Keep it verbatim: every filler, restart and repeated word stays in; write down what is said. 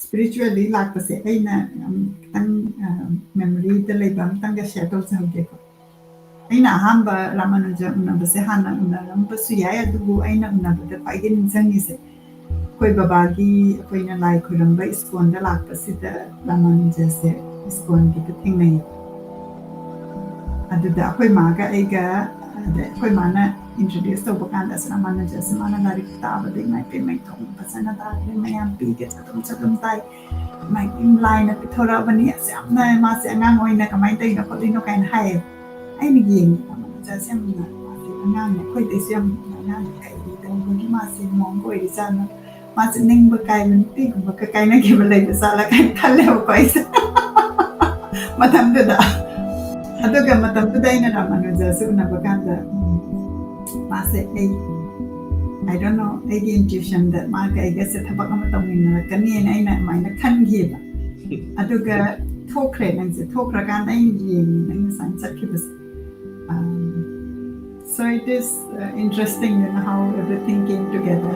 Spiritually ꯂꯥꯛꯄꯁꯦ ꯑꯩꯅ ꯌꯥꯝ ꯈꯤꯇꯪ memoryꯗ ꯂꯩꯕ ꯑꯝꯇꯪꯒ share ꯇꯧꯖꯍꯧꯒꯦꯀꯣ. ꯑꯩꯅ ꯑꯍꯥꯟꯕ ꯔꯥꯃꯥꯅꯨꯖ ꯎꯅꯕꯁꯦ ꯍꯥꯟꯅ ꯎꯅꯔꯝꯕꯁꯨ ꯌꯥꯏ, ꯑꯗꯨꯕꯨ ꯑꯩꯅ ꯎꯅꯕꯗ ꯈ꯭ꯋꯥꯏꯗꯒꯤ ꯅꯤꯡꯁꯤꯡꯉꯤꯁꯦ ꯑꯩꯈꯣꯏ ꯕꯕꯥꯒꯤ ꯑꯩꯈꯣꯏꯅ ꯂꯥꯏ ꯈꯣꯏꯔꯝꯕ ꯏꯁꯀꯣꯟꯗ ꯂꯥꯛꯄꯁꯤꯗ ꯔꯥꯃꯥꯅꯨꯖꯁꯦ ꯏꯁꯀꯣꯟꯒꯤꯗ ꯊꯦꯡꯅꯩꯌꯦ꯫ ꯑꯗꯨꯗ ꯑꯩꯈꯣꯏ ꯃꯥꯒ ꯑꯩꯒ ꯑꯗ ꯑꯩꯈꯣꯏ ꯃꯥꯅ introduce ꯇꯧꯕ ꯀꯥꯟꯗ ꯑꯁ ꯔꯥꯃꯥꯅꯨꯖꯁꯦ ꯃꯥꯅ ꯂꯥꯏꯔꯤꯛ ꯇꯥꯕꯗ ꯏꯃꯥꯏ ꯄꯦꯝꯃ ꯊꯣꯡ ꯐꯖꯅ ꯇꯥꯈ꯭ꯔꯦ, ꯃꯌꯥꯝ ꯄꯤꯒꯦ ꯆꯗꯨꯝ ꯆꯗꯨꯝ ꯇꯥꯏ, ꯃꯥꯒꯤ ꯂꯥꯏꯅ ꯄꯤꯊꯣꯔꯛꯑꯕꯅꯤ, ꯑꯁ ꯌꯥꯝꯅ ꯃꯥꯁꯦ ꯑꯉꯥꯡ ꯑꯣꯏꯅ ꯀꯃꯥꯏꯅ ꯇꯧꯔꯤꯅꯣ ꯈꯣꯠꯂꯤꯅꯣ ꯀꯥꯏꯅ ꯍꯥꯏꯌꯦ꯫ ꯑꯩꯅ ꯌꯦꯡꯉꯦ ꯔꯥꯃꯥꯅꯨꯖꯁꯦ ꯌꯥꯝꯅ ꯃꯥꯁꯦ ꯑꯉꯥꯡꯅꯦ, ꯑꯩꯈꯣꯏꯗꯩꯁꯨ ꯌꯥꯝ ꯑꯉꯥꯡ ꯀꯩ ꯇꯧꯕꯒꯤ ꯃꯥꯁꯦ ꯃꯑꯣꯡ ꯑꯣꯏꯔꯤꯖꯥꯠꯅꯣ, ꯃꯥꯁꯦ ꯅꯤꯡꯕ ꯀꯥꯏꯕ ꯅꯨꯄꯤꯒꯨꯝꯕꯒ ꯀꯥꯏꯅꯈꯤꯕ ꯂꯩꯕ ꯖꯥꯠꯂ ꯀꯥꯏꯅ ꯈꯜꯂꯦꯕꯀꯣ ꯑꯩꯁꯦ ꯃꯇꯝꯗꯨꯗ꯫ ꯑꯗꯨꯒ ꯃꯇꯝꯗꯨꯗ ꯑꯩꯅ ꯔꯥꯃꯥꯅꯨꯖꯁꯦ ꯎꯅꯕ ꯀꯥꯟꯗ ꯎꯝ, ꯃꯥꯁꯦ ꯑꯩ I don't know, ꯑꯩꯒꯤ intuitionꯗ ꯃꯥꯒ ꯑꯩꯒꯁꯦ ꯊꯕꯛ ꯑꯃ ꯇꯧꯃꯤꯟꯅꯔꯛꯀꯅꯤꯅ ꯑꯩꯅ ꯑꯗꯨꯃꯥꯏꯅ ꯈꯟꯈꯤꯕ꯫ ꯑꯗꯨꯒ ꯊꯣꯛꯈ꯭ꯔꯦ, ꯅꯪꯁꯦ ꯊꯣꯛꯈ꯭ꯔꯀꯥꯟꯗ ꯑꯩꯅ ꯌꯦꯡꯉꯤ ꯅꯪ ꯉꯁꯥꯏ ꯆꯠꯈꯤꯕꯁꯦ꯫ Um, so it is uh, interesting, you know, how everything came together.